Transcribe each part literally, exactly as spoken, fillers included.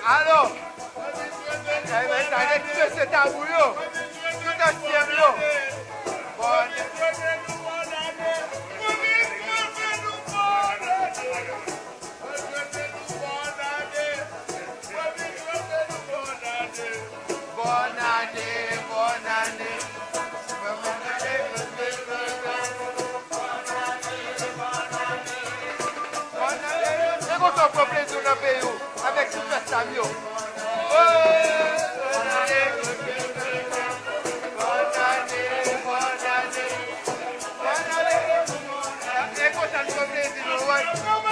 Alo! Ebyen, sa de ti mesye Tabou yo, tout ansyen yo. Bòn ane. Bòn ane, bòn ane. Bòn ane. E konsa w pran plezi w nan peyi w avèk ti fèt sa m yo. Oh, bòn ane. Bòn ane, bòn ane. Bòn ane. E konsa n pran plezi nou, wi.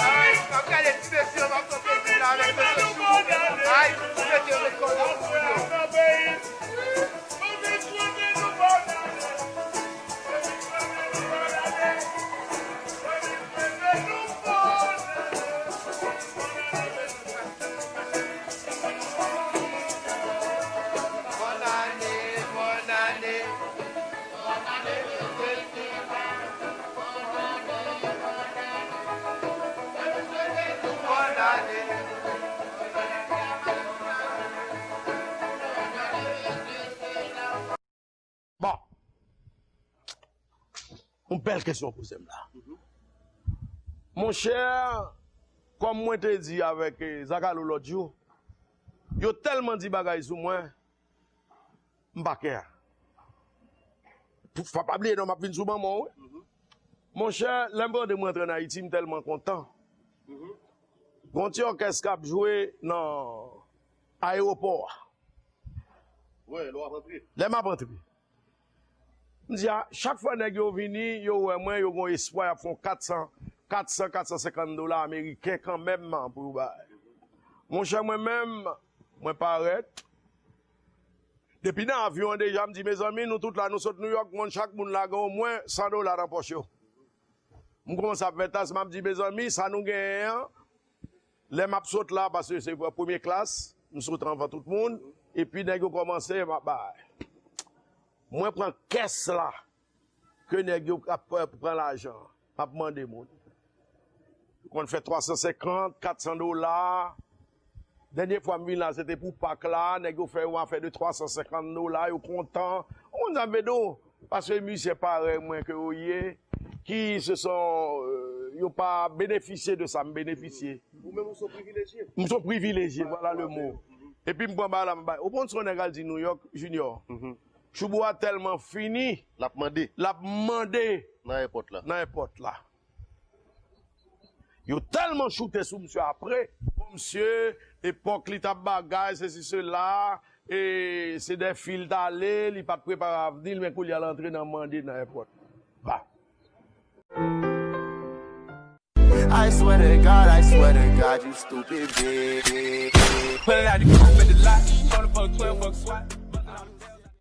Ay, m ap gade ti mesye yo, m ap pran plezi la avèk mesye Chou. Ay, ti mesye yo met kò nan moun yo. Bòn ane, bòn ane. Bon. Yon bèl kesyon w poze m la. Monchè, kòm mwen te di avèk, eh, Zakalo lòt jou, yo tèlman di bagay sou mwen, m pa kè. Pou, fò pa bliye non, m ap vin sou manman w, wi. Monchè, lè m tande mwen rantre ann Ayiti, m tèlman kontan. Gon ti òkès k ap jwe nan ayewopò a. Wi, lè w ap antre. Lè m ap antre. M di, a, chak fwa nèg yo vini, yo wè mwen, yo gon espwa, y ap fè yon kat san, kat san, kat san senkant dola ameriken kanmenm pou yo bay. Monchè, mwen menm, mwen parèt. Depi nan avyon an deja, m di, mezanmi, nou tout la, nou sot Nouyòk, moun, chak moun la gen omwen san dola nan pòch yo. M kòmanse ap fè tas, m ap di, mezanmi, sa nou genyen an, lè m ap sot la, paske se premye klas, m sot anvan tout moun, epi nèg yo kòmanse, m ap bay. Mwen pran kès la, ke nèg yo ap pran lajan, m ap mande moun. Yo konn fè twa san senkant, kat san dola. Dènye fwa m vin la, se te pou Pak la, nèg yo fè yon afè de twa san senkant dola, yo kontan. Ou konn sa m vle di w? Paske mizisyen parèy mwen ke yo ye, ki se son, euh, yo pa benefisye de sa m benefisye. Ou menm ou se yon privilejye. M se yon privilejye, vwala le mo. Epi m pran bagay la, m bay. Ou konn se yon nèg al di Nouyòk, Junior. Choubou a tèlman fini. L ap mande. L ap mande. Nan èpòt la. Nan èpòt la. Yo tèlman choute sou misye apre. Bon, misye, epòk li t ap bagay, sesi, sela, e se de fi l t ale, li pa t prepare avni l, men kounye a l antre nan mande nan èpòt. Ba. I swear to God, I swear to God, you stupid bitch. Pull it out the coupe at the lot, on the fuck twelve bucks swat.